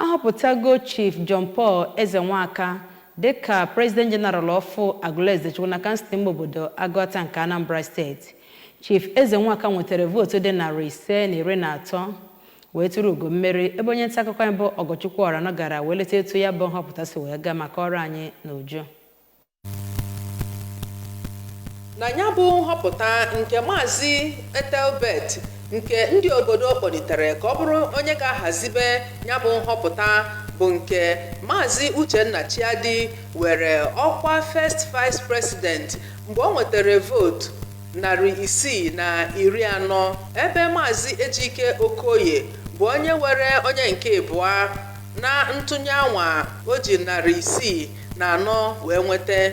Ahọpụtago Chief John Paul Ezenwaka dịka President General ọfụ Agụlụezechukwu na kansụl ime obodo Agụata nke Anambra Steeti. Chief Ezenwaka nwetara vootu dị 513 wee tụrụ ugo mmeri, ebe onye nta akụkọ anyị bụ Ọgọchukwu Ọranụ gara wee leta etu ya bụ nhọpụta si wee gaa maka ọrụ anyị n'uju. Na ya bụ nhọpụta nke Maazị Ethelbert nke ndị obodo kpọlitere ka ọ bụrụ onye ga-ahazibe ya bụ nhọpụta, bụ nke Maazị Uchenna Chiadi were ọkwa First Vice President mgbe ọ nwetara vootu 640, ebe Maazị Ejike Okoye bụ onye were onye nke ịbụa na ntụnye anwa o ji 604 wee nweta.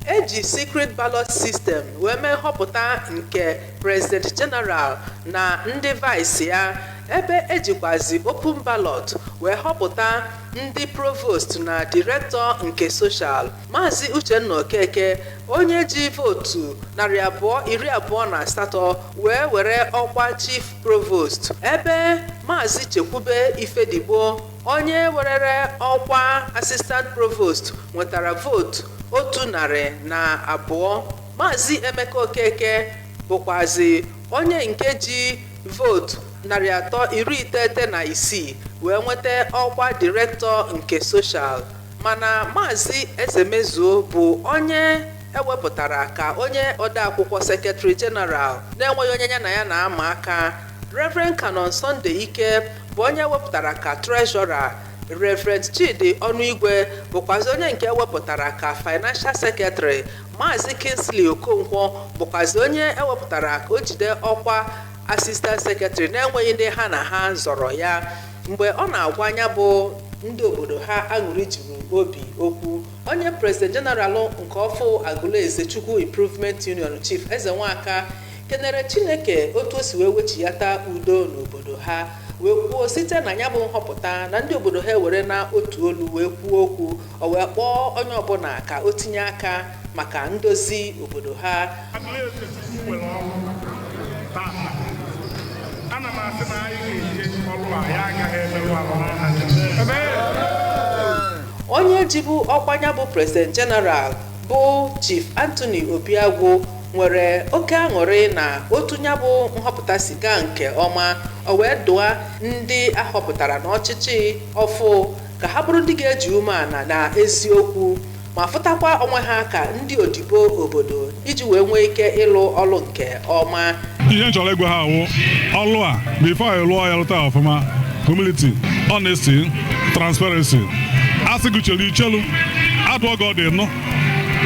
Eji secret ballot system wee mee nhọpụta nke President General na ndị vice ya, ebe ejikwazi open ballot wee họpụta ndị provost na director nke social. Maazị Uchenna Okeke, onye ji vootu 228 wee were ọkwa chief provost, ebe Maazị Chekwube Ifedigbo, onye werere ọkwa assistant provost, nwetara vootu 102. Maazị Emeka Okeke bụkwazi onye nke ji vootu 396 wee nweta ọkwa director nke social. Mana Maazị Ezemezuo bụ onye ewepụtara ka onye odeakwụkwọ, secretary general, na-enweghị onye ya na ya na-ama aka. Reverend Canon Sunday Ike bụ onye ewepụtara ka treasurer. Reverend Chidi Ọnụigwe bụkwazi onye nke ewepụtara ka financial secretary. Maazị Kingsley Okonkwo bụkwazi onye ewepụtara ka o jide ọkwa assistant secretary, na-enweghị ndị ha na ha zọrọ ya. Mgbe ọ na-agwa anya bụ ndị obodo ha aṅụrị juru obi okwu, onye president general nke ọfụ Agụlụezechukwu Improvement Union, Chief Ezenwaka, kenere Chineke otu o si wee wechiyata udo n'obodo ha, wee kwuo site na ya bụ nhọpụta na ndị obodo ha ewere na otu olu wee kwuo okwu. O wee kpọọ onye ọbụla ka o tinye aka maka ndozi obodo ha. Agụlụezechukwu nwere ọrụ tata. Ana m asị na anyị ga-eje ọrụ a, ya agaghị emerụ arụ n'aha Jizọs. Onye jibu ọkwa ya bụ president general bụ Chief Anthony Obiagwu nwere oke aṅụrị na otu ya bụ nhọpụta si gaa nke ọma. O wee dụa ndị ahọpụtara n'ọchịchị ọfụ ka ha bụrụ ndị ga-eji umeala na eziokwu ma fụtakwa onwe ha ka ndị odibo obodo iji wee nwee ike ịlụ ọrụ nke ọma. Ihe m chọrọ ịgwa ha awụ ọlụ a, before ị lụọ ya, lụta ya ọfụma: humility, honesty, transparency. Asị gị chelu, ichelu adụọ gị, ọ dị nụ.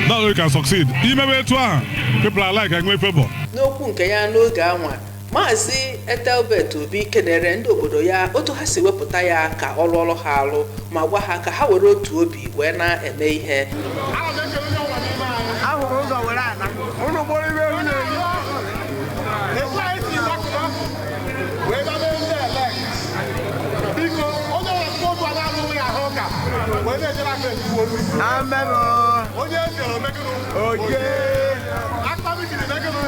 That way you can succeed. Imebe etu ahụ, people are like enwe favor. N'okwu nke ya n'oge anwa, Maazị Ethelbert Obi kenere ndị obodo ya otu ha si wepụta ya ka ọ lụọlụ ha alụ, ma gwa ha ka ha were otu obi wee na-eme ihe. Ana m ekele onye ọbụla n'ime anyị. Ahụrụ ụzọ were ana ụnụ gboro ibe ewu na-eri. Etu anyị si gbakọta wee bịa mee ndị elect, biko, onye ọbụla site otu a na-alụghị ahụ ụka wee na-ejere aka ezigbo olu. Amen. Onye ejere omegịnụ? Oje. Akpabikiri megịnụ?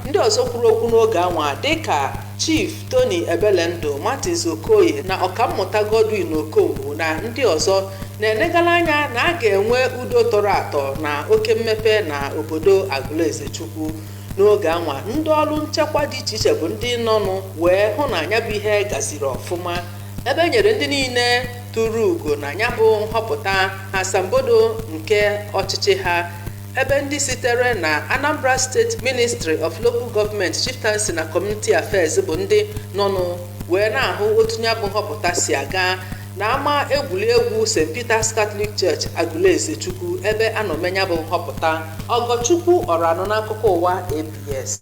Ndị ọzọ kwuru okwu n'oge anwa, dịka Chief Tony Ebelendụ, Martins Okoye na Ọkammụta Godwin Okongwu na ndị ọzọ, na-enegala anya na a ga-enwe udo tọrọ atọ na oke mmepe na obodo Agụlụezechukwu. N'oge anwa, ndị ọrụ nchekwa dị iche iche bụ ndị nọnụ wee hụ na ya bụ ihe gaziri ọfụma, ebe e nyere ndị niile tụrụ ugo na ya bụ nhọpụta asambodo nke ọchịchị ha, ebe ndị sitere na Anambra State Ministry of Local Government, Chieftaincy na Community Affairs bụ ndị nọnụ wee na-ahụ otu ya bụ nhọpụta si aga na ama egwuregwu St. Peter's Catholic Church, Agụlụezechukwu, ebe a nọ mee ya bụ nhọpụta. Ọgọchukwu Ọranụ n'akụkọ ụwa ABS.